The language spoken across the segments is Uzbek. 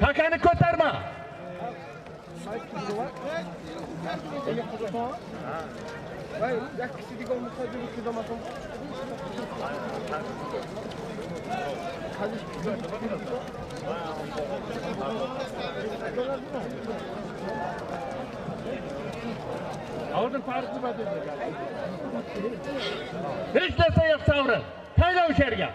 Takani ko'tarma. Hech narsa yo'q savrin. Tayla o'sha yerga.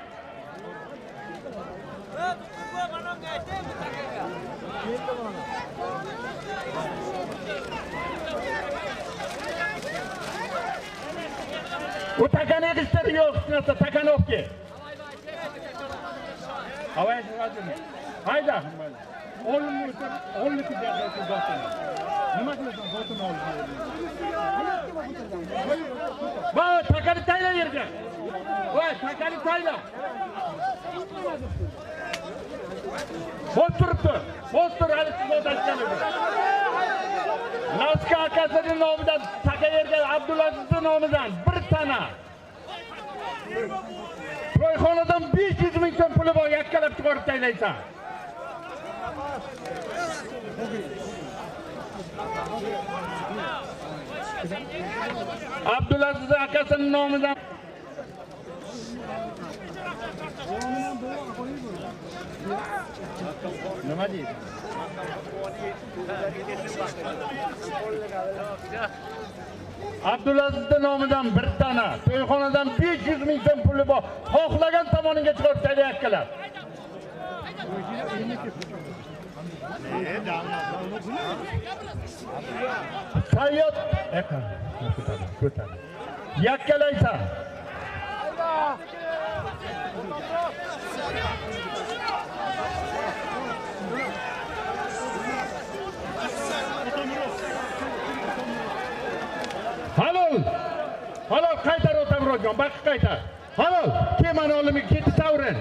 U takani yig'ishtiri yo'q, hech narsa takani olib kel. Hayda. Nima qilasan zotini olib? Voy, takani tayla yerga. Voy, takani tayla. Bo'sh turibdi. Bo'sh tur, hali zot. Naska akasining nomidan taka yerga Abdulazizning nomidan bir tana. To'yxonadan 500 ming so'm puli bor, yakkalab chiqarib taylaysan. Abdulaziz akasining nomidan nima deydi? Abdulazizning nomidan bir tana, to'yxonadan 500 ming so'm puli bor. Xohlagan tomoniga chiqarib taylayaptilar. Sayyod ko'tar. Yakkalaysan. Halol. Halol qaytar Otamrodjon, baqi qaytar. Halol, kemani olimga ketdi savrin.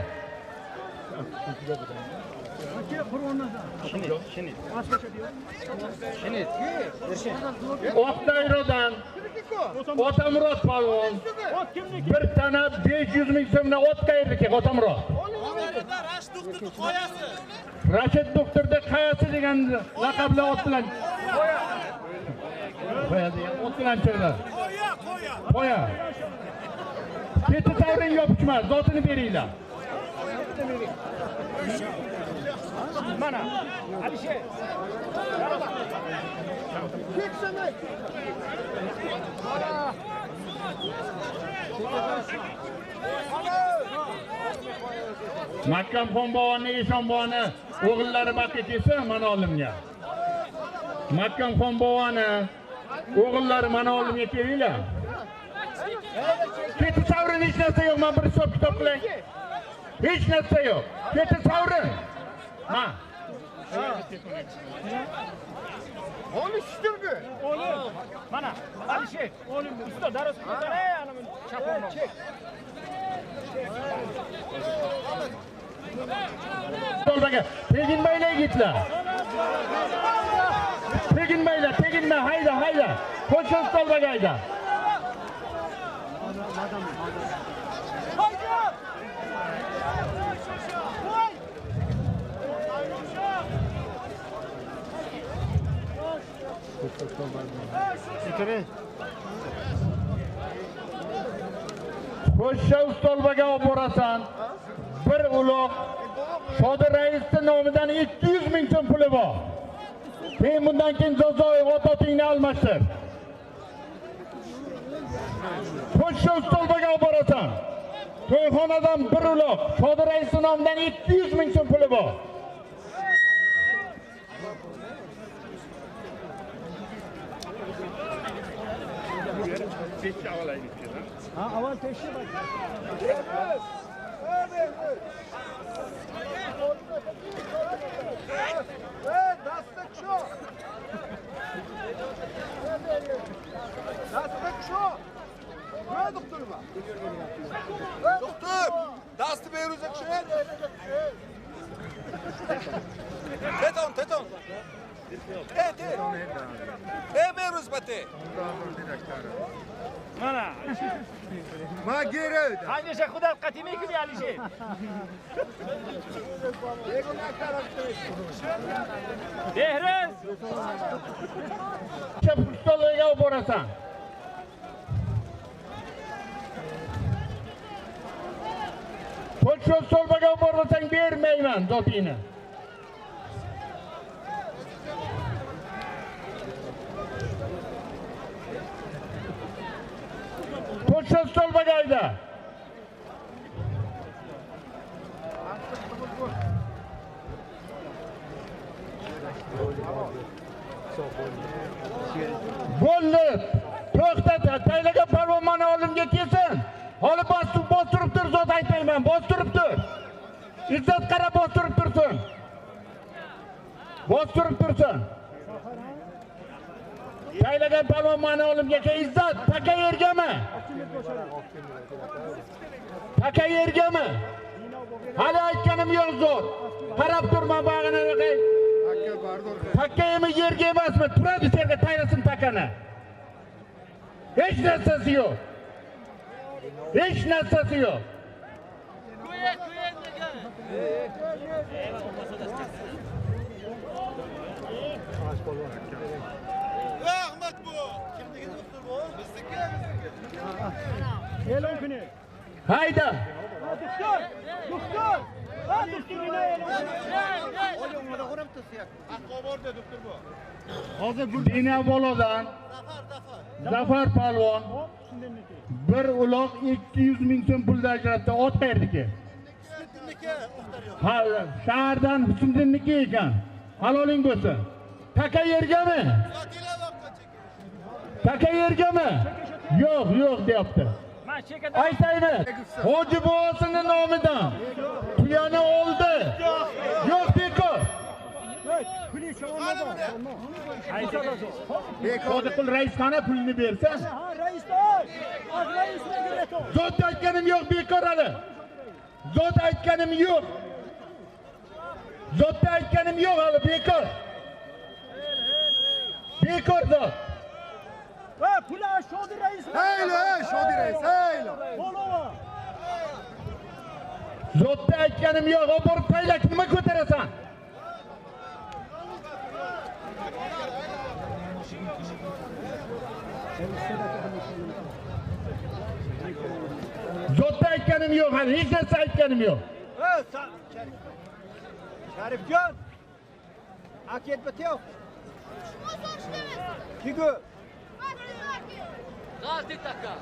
Oqdayrodan Otamurod polvon bir tana 500 ming so'mdan ot qayerdiki Otamurod. Rashid doktorda qayasi degan laqabli ot bilan qo'ya degan ot bilan chiqdi. Qo'ya. Keti savrin yopishma, zotini beringlar. Mana Alisher. Makkamxon boboni, Eshon boboni o'g'illari baqi kelsa mana oldimga. Makkamxon boboni o'g'illari mana oldimga kelinglar. Keti savrin hech narsa yo'q, men bir hisob kitob qilay. Hech narsa yo'q. Keti savrin. Ha. O'g'li tushdirdi. O'g'li. Mana Alisher, o'g'lim usta daroz ko'taray, ana buni chapon. Stolbaga teginmaylar yigitlar. Teginmaylar, teginma, hayda, hayda. Qo'shil stolbaga hayda. Qo'sha stolbaga olib borasan. Bir uloq Shodir raisning nomidan 200 ming so'm puli bor. Keyin bundan keyin Zozoy ot-otingni almashtir. Qo'sha stolbaga olib borasan. To'yxonadan bir uloq Shodir raisning nomidan 200 ming so'm puli bor. Ha, avval teşhir bak. Doktor, dastı beyruzak şey. Teton, teton. Mana. Ma geraydi. Hamisha xudo qatimi kuni Alisher. Behriz. Chap stolga olib borasan. Pochta stolga olib bormasang bermayman zotingni. Pochta stolga hayda. Bo'ldi. To'xtat, taylagan polvon mana oldimga kelsin. Hali bostirib tur, zot aytmayman, bostirib tur. Izzat qara bostirib tursin. Bostirib tursin. Taylagan polvon mana oldimga kel, Izzat, taka yergami? Taka yergami? Hali aytganim yo'q zot. Qarab turma bag'ini. Taka yemi yerga emasmi? Turadi yerga taylasin takani. Hech narsasi yo'q. Hech narsasi yo'q. Ahmet bu. Kimniki doktor bu? Bizniki, bizniki. E'lon kuni. Hayda. Doktor, doktor. Ha, doktor e'lon. Hozir Dina boladan Zafar polvon bir uloq 200 ming so'm pulni ajratdi. Ot qayerdiki? Ha, shahardan Husniddinniki ekan. Haloling bo'lsin. Taka yergami? Taka yergami? Yo'q, yo'q deyapti. Aytaymi? Hoji bobosini nomidan tuyani oldi. Yo'q bekor. Sodiqul rais qana pulni bersa? Zot aytganim yo'q bekor hali. Zot aytganim yo'q. Zotda aytganim yo'q hali bekor. Bekor zot. Shodi rais. Heylo, Shodi rais, heylo. Zotda aytganim yo'q, olib borib taylak nima ko'tarasan? Zotda aytganim yo'q hali, hech narsa aytganim yo'q. Sharifjon. Aket bitiyor. Kigu.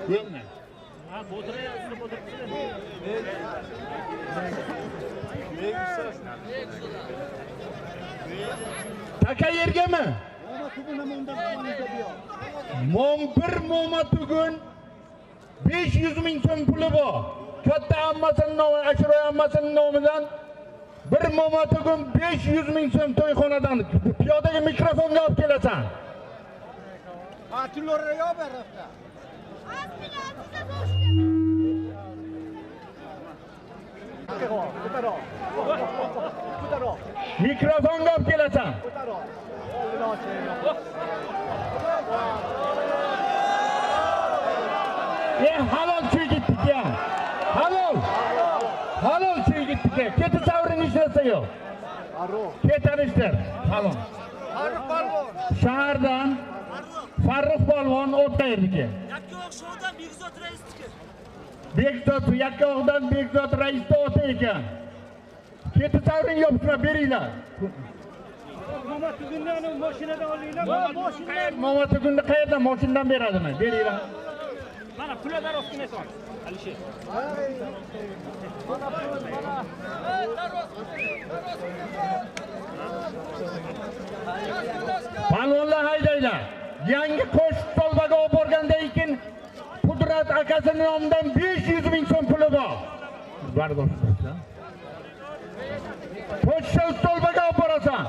Yo'qmi? Ha, bo'tirib. Taka yergami? Mom bir mo'ma tugun 500 ming so'm puli bor. Katta ammasinin nomi, Ashuroy ammasining nomidan bir mo'ma tugun 500 ming so'm to'yxonadan piyodaga mikrofonga olib kelasan. Mikrofonga olib kelasan. Halol chegitdik ya. Halol. Halol chegitdik. Keti savrin hech narsa yo'q. Ketarishdir. Halol. Shahardan Farruh polvon o'tayerdiki. Yakkao'qdan Bekzod raisniki. Bekzod Yakkao'qdan Bekzod raisni oti ekan. Keti savrin yopishma beringlar. Mo'ma tugunni mashinadan olinglar. Mo'ma tugunni qayerdan mashinadan beradimi? Beringlar. Mana pullar ostini son. Alisher. Palvonlar haydaylar. Yangi qo'sh stolbaga olib borgandan keyin Qudrat akasining nomidan 500 ming so'm puli bor. Bardosh. Qo'sh stolbaga olib borasan.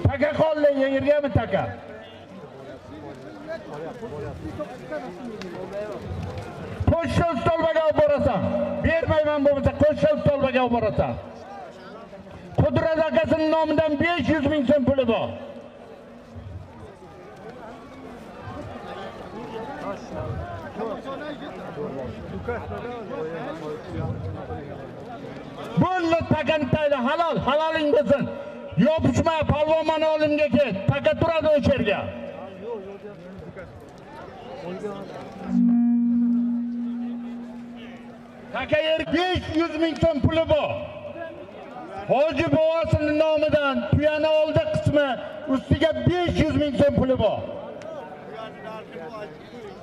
Taka qoldi, yergami taka? Qo'sh stolbaga olib borasan. Bermayman bo'lmasa qo'shsa stolbaga olib borasan. Qudrat akasining nomidan 500 ming so'm puli bor. Bo'ldi, takani tayla, halol, haloling bo'lsin. Yopishma, polvon mana olimga ket. Taka turadi o'sha yerga. Taka yer 500 ming so'm puli bor. Hoji bobosining nomidan tuyani oldi qismi ustiga 500 ming so'm puli bor.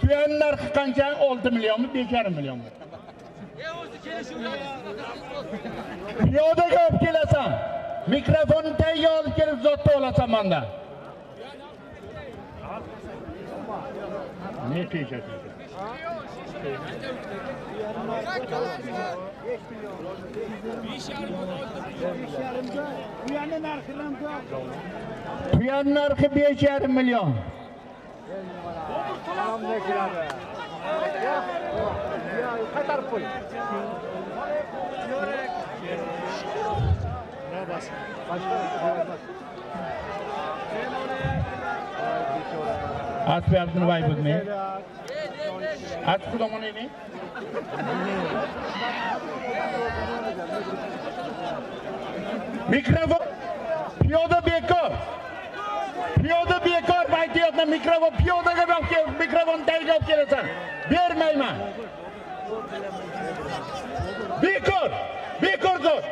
Tuyani narxi qancha? 6 millionmi, 5,5 millionmi? Piyodaga olib kelasan. Mikrofonni tagiga olib kelib zotda olasan mendan. Ne peshasi? Tuyani narxi 5,5 million. Aspi vay budmi? Aspi domoni ne? Mikrofon piyoda bekor. Piyoda bekor aytyapman, mikrofon piyodaga olib kel, mikrofon tagiga olib kelasan. Bermayman. Bekor, bekor zot.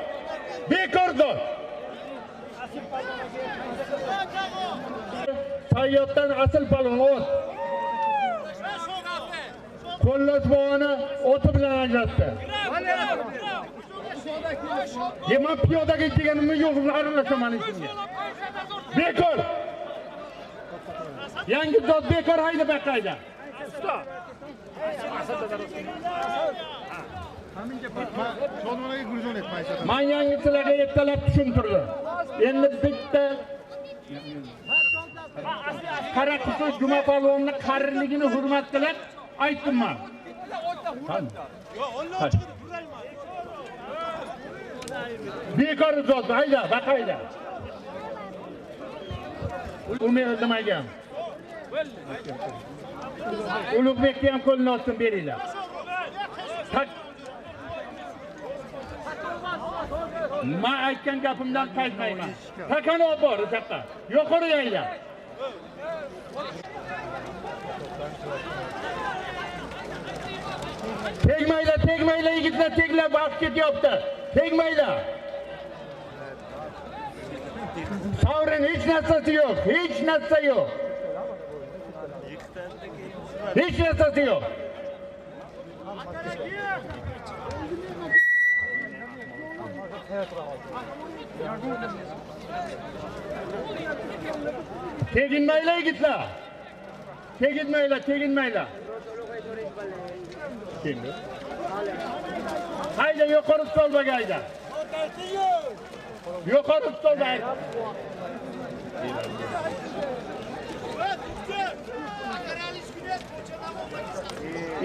Bekor zot. Sayyoddan asl palvon o't. Qo'llos bog'ini o'ti bilan ajratdi. Men piyodaga deganimni yo'q, aralashaman ishimga. Bekor. Yangi zot bekor hayda baqayda. Men yangi sizlarga ertalab tushuntirdim. Endi bitta Qaraqushi Juma polvonni qariligini hurmat qilib aytdim men. Bekor zot hayda, baqayda. Umid nimaga? Ulug'bekni ham qo'lini otsin beringlar. Men aytgan gapimdan qaytmayman. Takani olib bor o'sha yoqqa. Yuqori hayda. Tegmanglar, tegmanglar yigitlar, teglar, vaqt ketyapti. Tegmanglar. Sovrin hech narsasi yo'q, hech narsa yo'q. Hech narsasi yo'q. Teginmanglar yigitlar. Teginmanglar, teginmanglar. Hayda yuqori stolbaga hayda. Yuqori stolba.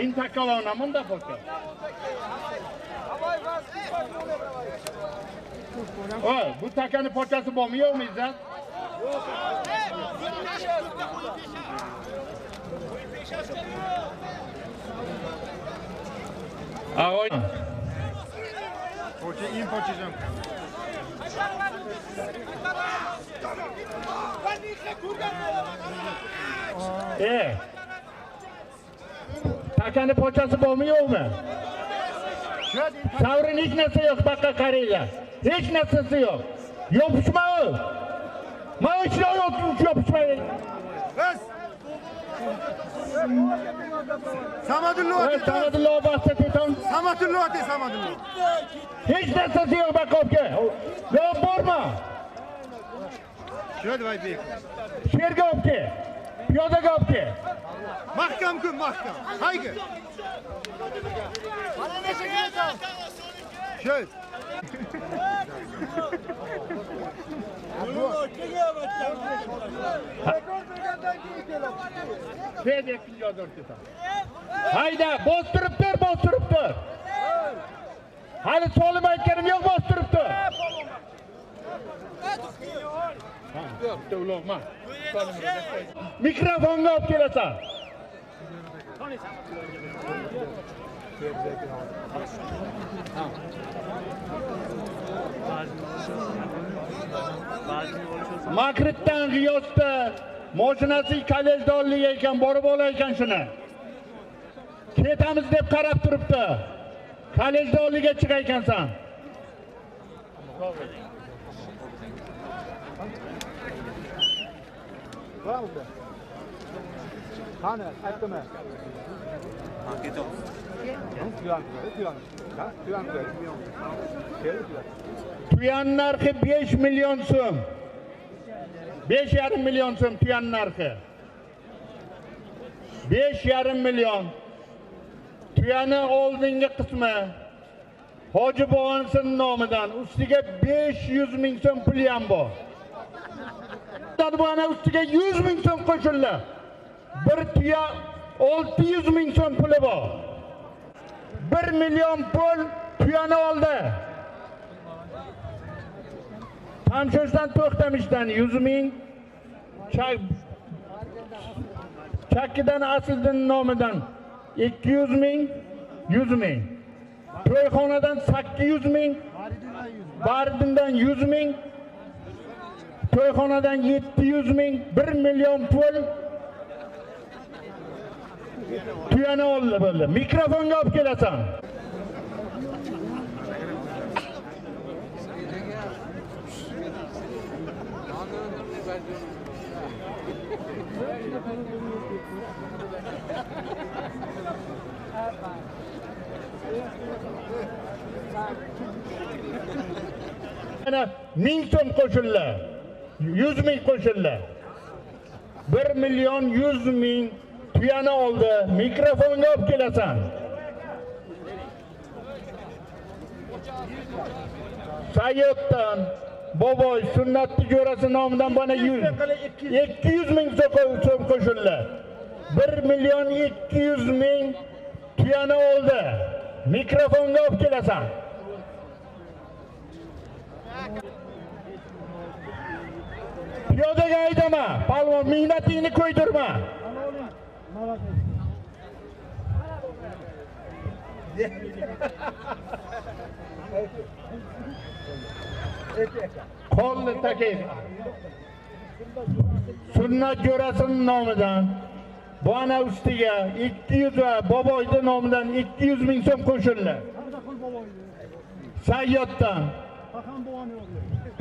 In takalona munda poka. Oy, bu takani pochasi bormi yo'qmi Izzat? Ağoy. Pochi in pochi jam. Takani pochasi bormi yo'qmi? Savrin hech narsa yo'q, baqa qaranglar. Hech narsasi yo'q. Yopishma u. Mana shunday yopishma. Bas. Samadullo ati. Samadullo basta teton. Samadullo ati, Samadullo. Hech narsasi yo'q baqobga. Yo'q borma. Shöd vay bek. Sherga olib kel. Piyodaga olib kel. Mahkam kun, mahkam. Haydi. Shöd. Hayda, bostirib tur, bostirib tur. Hali solim aytganim yo'q, bostiribdi. Bitta uloqma. Mikrofonga olib kelasan. Makritdan G'iyosda mashinasi kollejdonlik ekan, borib olar ekan shuni. Ketamiz deb qarab turibdi. Kollejdonlikka chiqa ekansan. Qani, aytdimi? Tuyan narxi 5 million so'm. 5,5 million so'm tuyan narxi. 5,5 million. Tuyani oldingi qismi Hoji bobosining nomidan, ustiga 500 ming so'm puli ham bor. Bu ana ustiga 100 ming so'm qo'shildi. Bir tuya 600 ming so'm puli bor. 1 million pul tuyani oldi. Tamsho'shdan To'xtamishdan 100 ming, Chakkidan Asliddin nomidan 200 ming, 100 ming. To'yxonadan 800 ming, Bardindan 100 ming, to'yxonadan 700 ming, 1 million pul tuyani oldi bo'ldi. Mikrofonga olib kelasan. Mana 1000 so'm qo'shildi. 100 ming qo'shildi. 1 million 100 ming tuyani oldi. Mikrofonga olib kelasan. Sayyoddan Boboy sunnatni jo'rasi nomidan bana 200 ming so'm qo'shildi. 1 million 200 ming tuyani oldi. Mikrofonga olib kelasan. Piyodaga haydama, palvon, mehnatingni ko'ydirma. Qo'lni takay. Sunnat jo'rasining nomidan bu ana ustiga 200 va Boboyning nomidan 200 ming so'm qo'shildi. Sayyoddan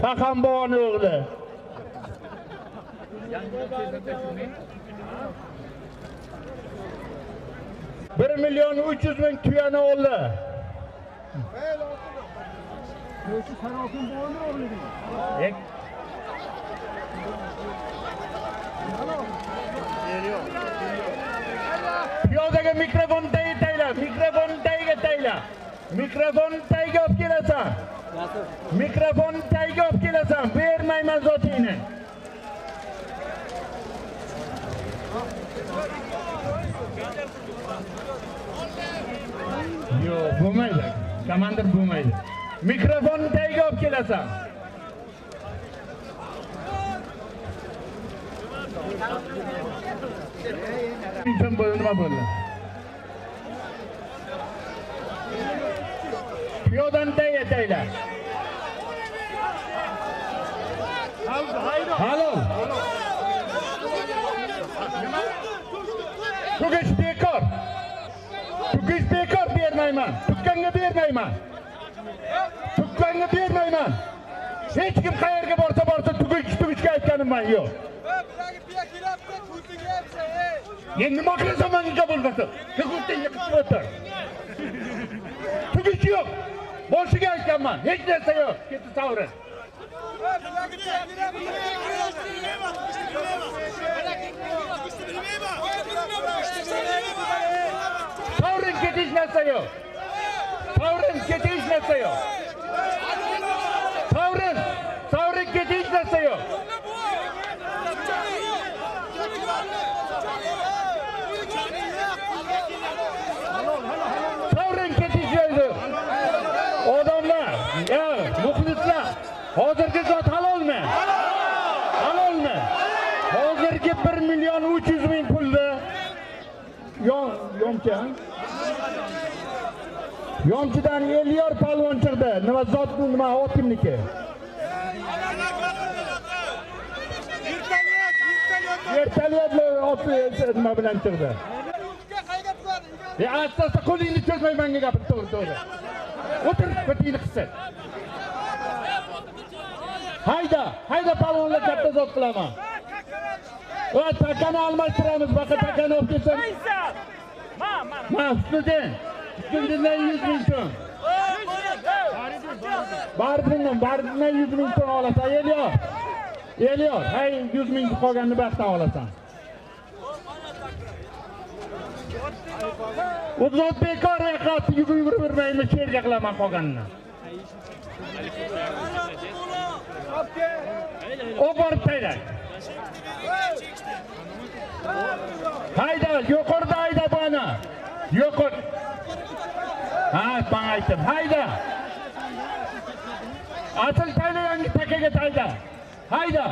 Faxan boboni o'g'li. 1 million 300 ming tuyani oldi. Piyodaga mikrofon tagiga tayla, mikrofon tagiga tayla. Mikrofon tagiga olib kelasan. Mikrofon tagiga olib kelasan, bermayman zotingni. Yo'q, bo'lmaydi. Komandir bo'lmaydi. Mikrofonni tagiga olib kelasan. Inson bo'ldi, nima bo'ldi? Piyodani tagiga tayla. Halol. Tugish bekor. Tugish bekor bermayman. Tukkanga bermayman. Tukkanga bermayman. Hech kim qayerga borsa borsa tugishga aytganimman yo'q. Endi nima qilasan menga bo'lmasa? Tugishni qilib o'tir. Tugish yo'q. Boshiga aytganman. Hech narsa yo'q. Ketdi savrin. Savrin ketish narsa yo'q. Savrin ketish narsa yo'q. Savrin, savrin ketish narsa yo'q. Savrin ketish yo'q. Hozirgi zot halolmi? Halolmi? Hozirgi 1 million 300 ming pulni yomchi, yomchidan Elyor polvon chiqdi. Nima zot bu, nima ot kimniki? Vertolyot ot nima bilan chiqdi? Asta-asta qo'lingni cho'zmay menga gapir, to'g'ri to'g'ri. O'tir, bitingni qilsin. Hayda, hayda polvonlar, katta zot qilaman. Va takani almashtiramiz, baqa takani olib kelsin. Ma, Husniddin. Husniddindan 100 ming so'm. Bardindan 100 ming so'm olasan, Elyor. Elyor, hay 100 ming qolganini baxtdan olasan. U zot bekor yaqatdi, yugurib yurmaymi, sherga qilaman qolganini. O borib taylar. Hayda, yuqorida hayda bana. Yuqor. Ha, bana aytdim. Hayda. Asl tayla yangi takaga tayda. Hayda.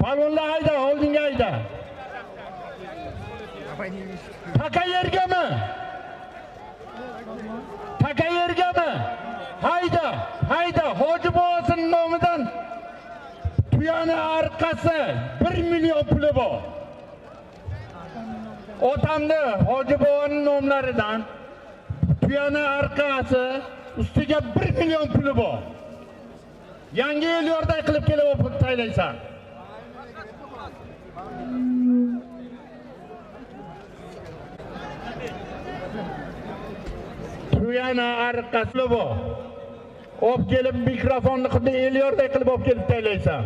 Palvonlar hayda, oldinga hayda. Taka yergami? Taka yergami? Hayda, hayda. Hoji bobosining nomidan tuyani orqasi 1 million puli bor. Otamni Hoji boboning nomlaridan tuyani orqasi ustiga 1 million puli bor. Yangi Elyorday qilib kelib olib taylaysan. Tuyani orqasi bor. Olib kelib mikrofonni xuddi Elyorday qilib olib kelib taylaysan.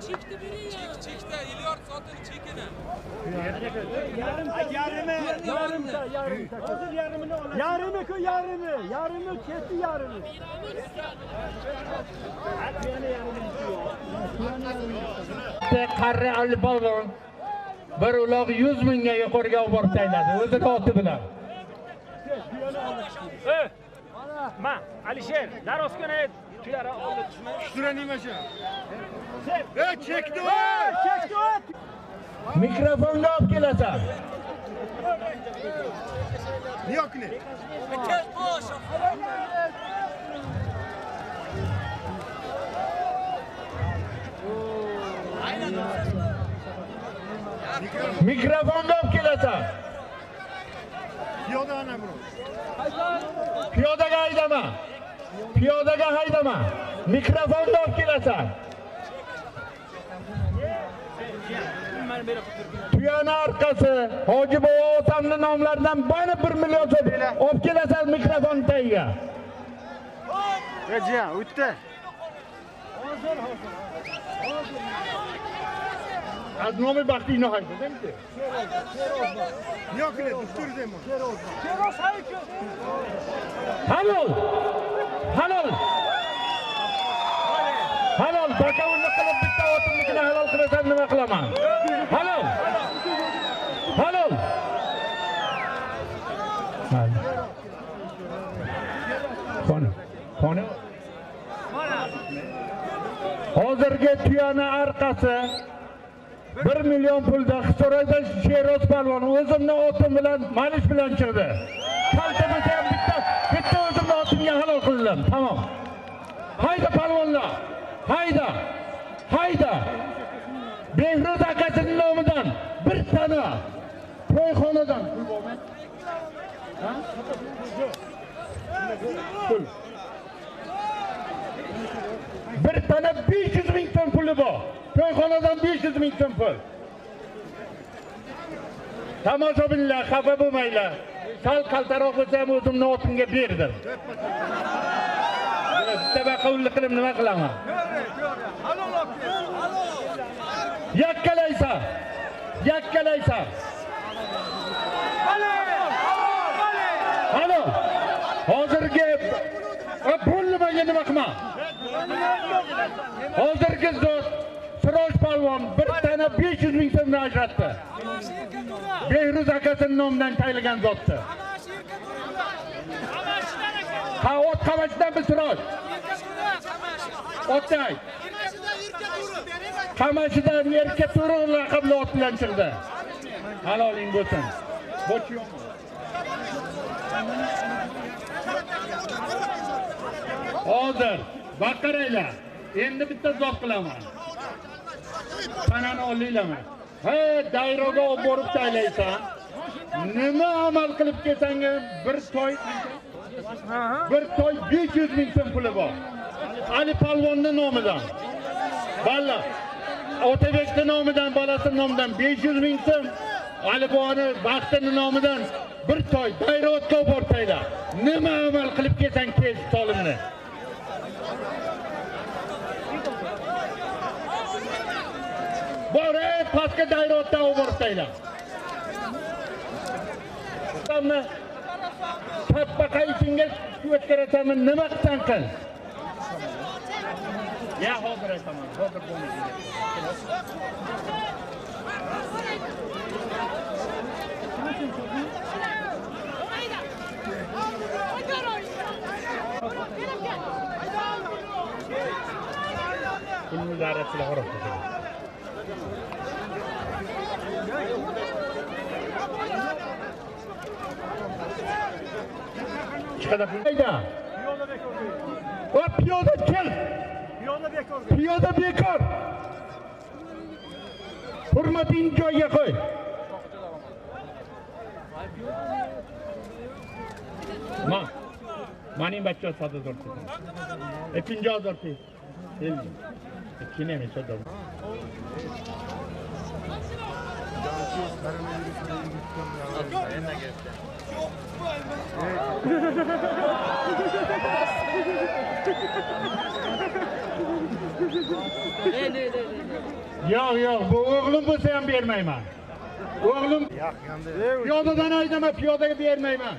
Chekdi, Elyor sotini chekini. Yarimi, yarimta, yarimta. Hozir yarmini oladi. Yarimi ku yarimi, yarimi ketdi yarimi. Qarri Alipolvon bir uloq 100 mingga yuqoriga olib borib tayladi, o'zini oti bilan. Ma, Alisher, Darozkona tuyara oldi tushmay. Tushira nima shu? Chekdi, chekdi. Mikrofonga olib kelasan. Yo'qni. Mikrofonga olib kelasan. Piyoda ana bro. Piyodaga haydama. Piyodaga haydama. Mikrofonga olib kelasan. Tuyani orqasi Hoji bobo otamning nomlaridan bani 1 million so'm olib kelasan mikrofon tagiga. Rejiya, o'tdi. Az nomi baxtingni hayda, demki? Yo'q, doktor deyman. Halol. Halol. Halol, bakovullik qilib bitta otimnikini halol qilasan, nima qilaman? Halol. Halol. Qoni. Qoni. Hozirgi tuyani orqasi 1 million pulda Hisoradan Sheroz polvon o'zimni otim bilan manish bilan chiqdi. Kalta bo'lsa ham bitta o'zimni otimga halol qildim. Tamom. Hayda polvonlar. Hayda. Hayda. Behruz akasining nomidan bir tana to'yxonadan pul bormi? Ha? Pul. Bir tana 500 ming so'm puli bor. To'yxonadan 500 ming so'm pul. Tomoshabinlar xafa bo'lmanglar. Sal qaltaroq bo'lsa ham o'zimni otimga berdim. Bitta baquvlik qilib nima qilaman? Yakkalaysan. Yakkalaysan. Halol. Hozirgi pulni menga nima qilma? Hozirgi zot Siroj polvon bir tana 500 ming so'mni ajratdi. Behruz akasining nomidan taylagan zotdi. Ha, ot qamashdan bir Siroj. Otday. Qamashidan Erka To'ra laqabli ot bilan chiqdi. Haloling bo'lsin. Bo'ch yo'qmi? Hozir baqiranglar. Endi bitta zot qilaman. Panani olinglarmi? Ha, dayroga olib borib taylaysan. Nima amal qilib kelsang ham bir toy 500 ming so'm puli bor. Ali Palvonning nomidan. Balla. Otabekning nomidan, bolasining nomidan 500 ming so'm. Ali boboni Baxtining nomidan bir toy dayroga olib borib tayla. Nima amal qilib kelsang kel solimni. Bor, pastga dayroatdan olib borib tayla. Tappaqa ichingga o'tkarasanmi, nima qilsan qil. Ya hozir aytaman, hozir bo'lmaydi. Pulni zarrasini xarob qiladi. Chiqadi. Hayda. Va piyoda kel. Piyoda bekor. Piyoda bekor. Hurmatingni joyiga qo'y. Ma. Maning bachcha 100,000 so'm. 50,000 so'm. 50. Kine mi so'm? Yo'q, yo'q, bu o'g'lim bo'lsa ham bermayman. O'g'lim piyodadan haydama, piyodaga bermayman.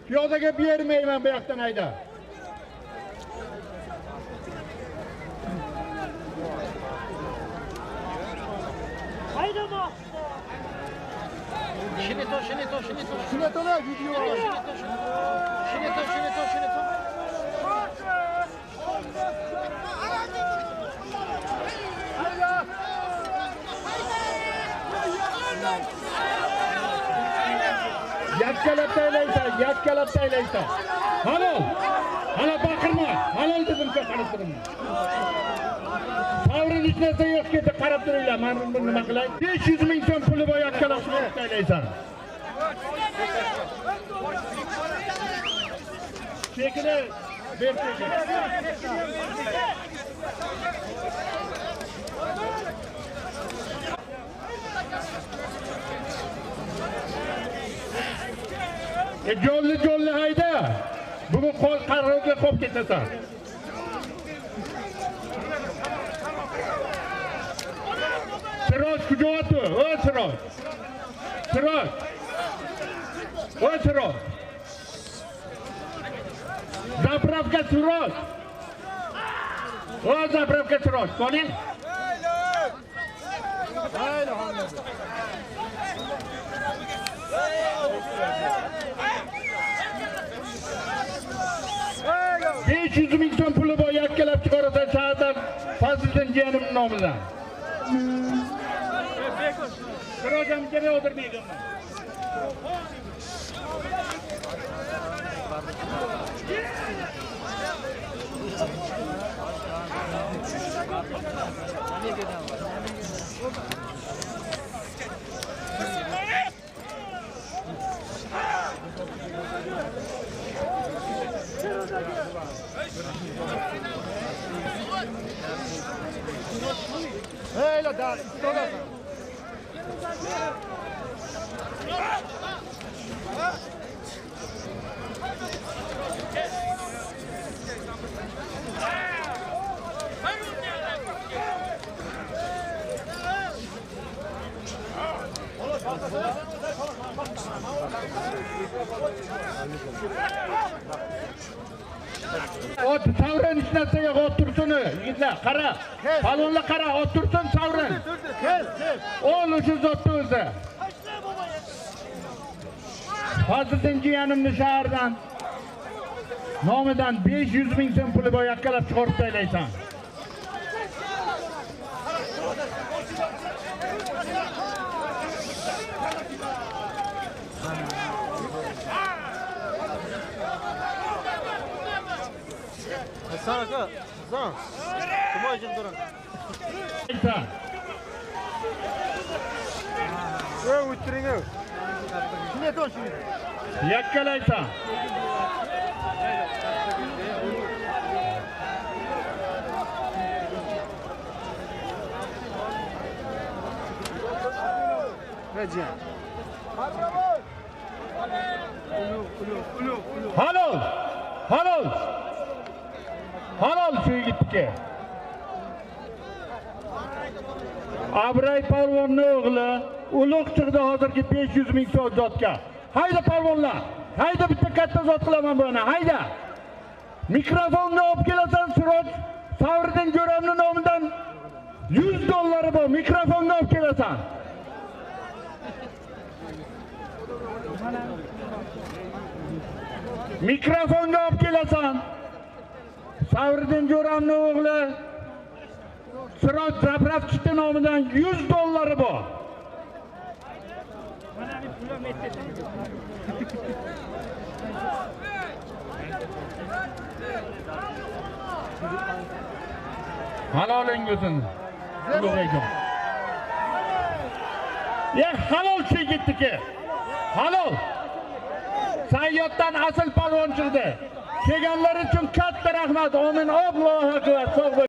Piyodaga bermayman bu yoqdan hayda. Haydama. Şineto, şineto, şineto. Şineto ne video var. Şineto, şineto, şineto. Yakkalab taylaysan, yakkalab taylaysan. Halol. Halol baqirma. Halol dedim, qarab turma. Savrin hech narsa yo'q ketdi, qarab turinglar. Men buni nima qilay? 500 ming so'm puli bor yakkalab taylaysan. Chekini ber chekini. Jolli jolli hayda. Bugun qo'l qarorga qo'yib ketasan. Siroj kujotu, o Siroj. Siroj. O Siroj. Zapravka Siroj. O zapravka Siroj. Soling. $500 ming so'm puli bor yakkalab chiqarasan Sa'dar Fazliddin jiyanim nomidan. Sirojam kerak o'tirmayganman. Ot savrin hech narsaga ot tursin, yigitlar, qara. Palonlar qara, ot tursin savrin. Kel, kel. Ol o'sha zotni o'zi. Fazliddin jiyanimni shahardan nomidan 500 ming so'm puli bor, yakkalab chiqarib taylaysan. Hasan aka, Hasan. Kim jimdirin? Ey, o'tiring. Shuni ayt, shuni. Yakkalaysan. Halol! Halol! Halol shu yigitniki. Abray polvonni o'g'li ulug' chiqdi hozirgi 500 ming so'm zotga. Hayda polvonlar, hayda bitta katta zot qilaman buni, hayda. Mikrofonga olib kelasan Siroj Savriddin Jo'ramni nomidan 100 dollari bor, mikrofonga olib kelasan. Mikrofonga olib kelasan. Savriddin Jo'ramni o'g'li Siroj Zapravchiti nomidan 100 dollari bor. Haloling bo'lsin. Ulug' ekan. Ya halol chegitdiki. Halol. Sayyoddan asl polvon chiqdi. Kelganlar uchun katta rahmat. Amin. Allohu akbar. Sog' bo'ling.